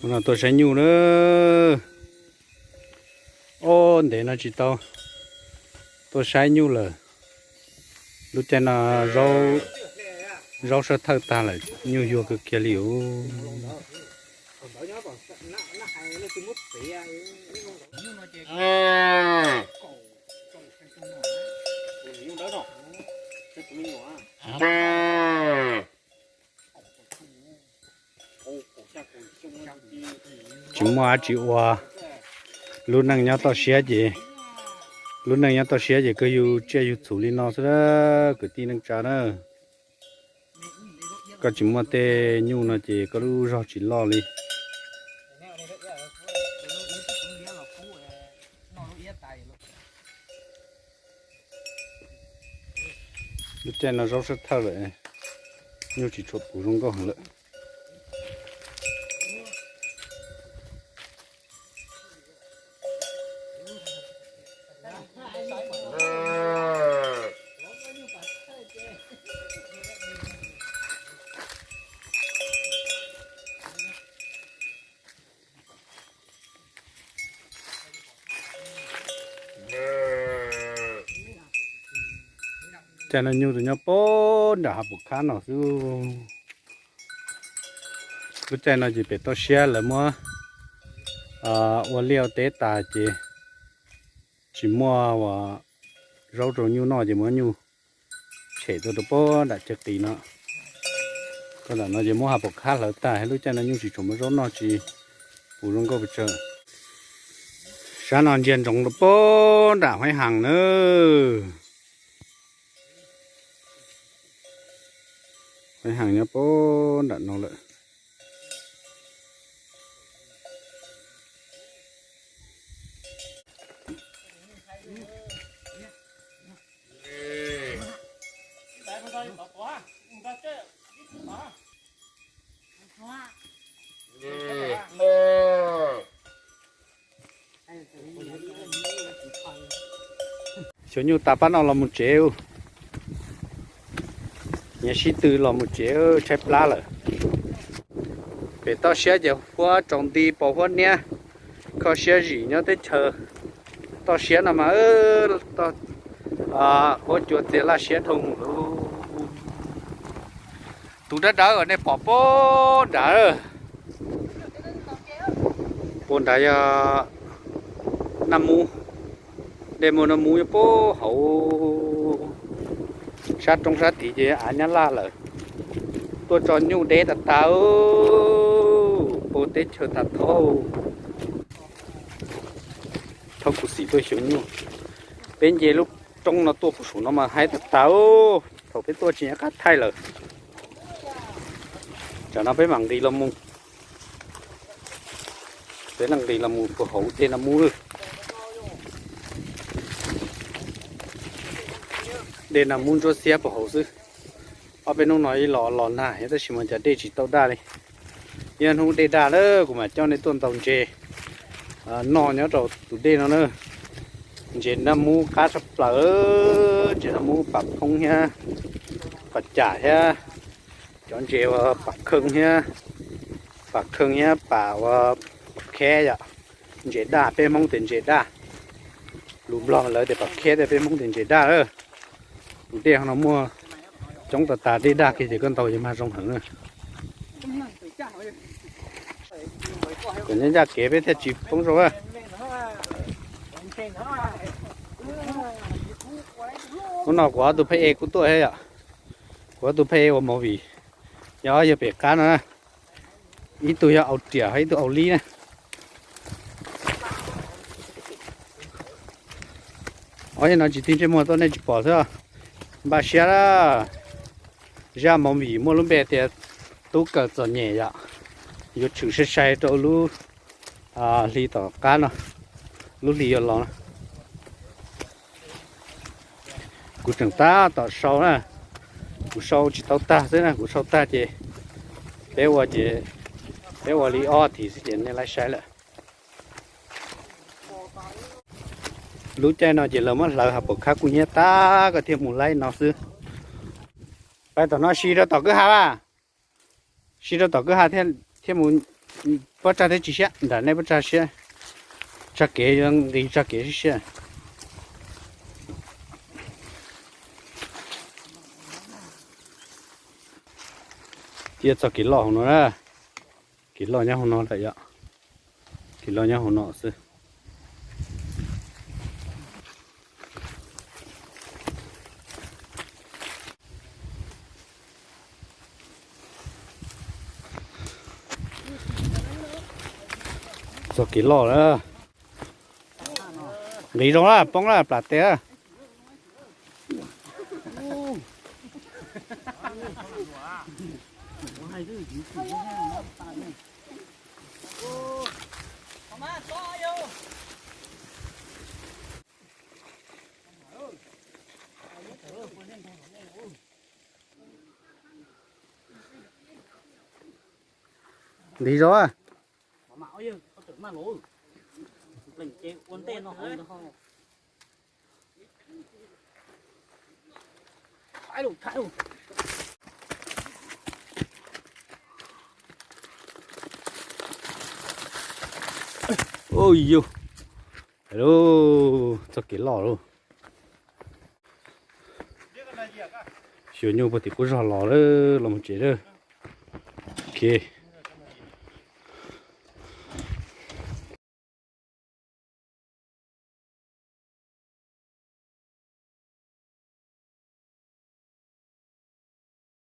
No tuaj saib nyuj na. Ob ntev no tsis tau tuaj saib nyuj lawm. Lub caij no zaub sab thawj tag lawm, nyuj yuag kawg kiag li os. Tsis muaj dab tsi ua, lub neej nyob toj siab ces, lub neej nyob toj siab ces kawg yug tsiaj yug txhu li no xwb, kwv tij neej tsa na. Koj tsis muaj tej nyuj no ces koj lub zog tsis loj li. Lub caij no zaub sab thawj lawm, nyuj tsis tshua puv zoo nkauj heev lawm. Caij no nyuj tus nyob puag nram hav pum khab no xwb. Lub caij no ces pem toj siab lawv muab ua liaj ua teb tas ces tsis muaj ua zaub rau nyuj noj ces muab nyuj tshem tuaj rau puag nram ceg qis no. Rau nram no ces muab hav pum khab hlawv tag, lub caij no nyuj tsis tshua muaj zaub noj tsis puv zoo nkauj pes tsawg. Sab no ntsia ntsoov rau puag nram Huaib Haas na. Huaib Haas nyob puag nram no lawm. Xyuas nyuj tas pab no los mus tsev. Nyias sib tw los mus tsev tshaib plab lawm. Pem toj siab ces huab tsaus nti pos huab niab, kho siab zim nyob teb chaws toj siab no mas huab cua txias laj siab dhau mus lauj. Tus dawb dawb uas nej pom puag nrad, puag nrad yog Naj Mub. Dej muaj Naj Mub nyob puag hauv, sab roob sab tid ces av Nyab Laj lawm. Tuaj tso nyuj deb tas tas puag teb chaws tas thauj. Thaum kuv xim tuaj xyuas nyuj, peb nce lub roob no tuaj puag saum no mas haib tas tas. Thaum peb tuaj tsis nco qab thaij lawm. Tsam no peb mam nqis los mus, peb mam nqis los mus puag hauv dej Naj Mub. Dej Naj Mub ntsuab xiab puag hauv xwb. Ob peb hnub no ib los los nag thiab tab sis mas cas dej tsis tau daj li. Yog hnub dej daj lawm kuv mam coj nej tuaj ntaus ntses noj nyob rau tus dej no na. Ntses Naj Mub qab tshaj plaws, ntses Naj Mub pam phoob thiab pam cam thiab cov ntses uas pam kheej thiab, pam kheej thiab pam uas pam kheb yom. Ntses daj, peb Hmoob tias ntses daj. Lus Nplog lawv tias pam kheb, peb Hmoob tias ntses daj. Tus dej no muaj coob tas tas, dej daj kiag ces koj ntaus ces mag zoo heev na. Kom nyob ncaj kev peb thiaj tsis poob rau. Hnub no kuv ob tug phab ej kuj tuaj thiab yom. Kuv ob tug phab ej ua movie, yog yog pem qab no, ib tug yog Au Riam, ib tug Au Lib na. Ob yog no tsis tig ntsej muag tuaj nej tsis pom xwb. Npaj siab lawm. Zaj movie muaj lub npe tias Tub Kawm Txom Nyem yom. Yuav tshwm sai sai rau lub hli tom qab no, lub hli yuav los no. Kuv tseem tab tom sau na, Kuv sau tsis tau tag xwb na, kuv sau tag ces peb ua ces peb ua li ob hlis xwb ces nej laiv saib lawm. Lub caij no ces lawv muab hlawv hav paum khab kuj hnyiab tag koj thiaj mus laib no xwb. Pais tom no si rau tom kwj ha a, si rau tom kwj ha thiaj mus. Pob tsag thiab tsis siab, nram nej pob tsag siab, tsag kev yuav nqis tsag kev siab. Cia txog kev loj hauv no na, kev loj nyob hauv no lawm yom, kev loj nyob hauv no xwb. Txog kev loj lawm, nqis zoo lawm, poob lawm, plam tes lawm. Nqis zog. Ua yus, txoj kev loj lauj. Xyuas nyuj puag tim qub zog los lawm, los mus tsev lawm. Ok.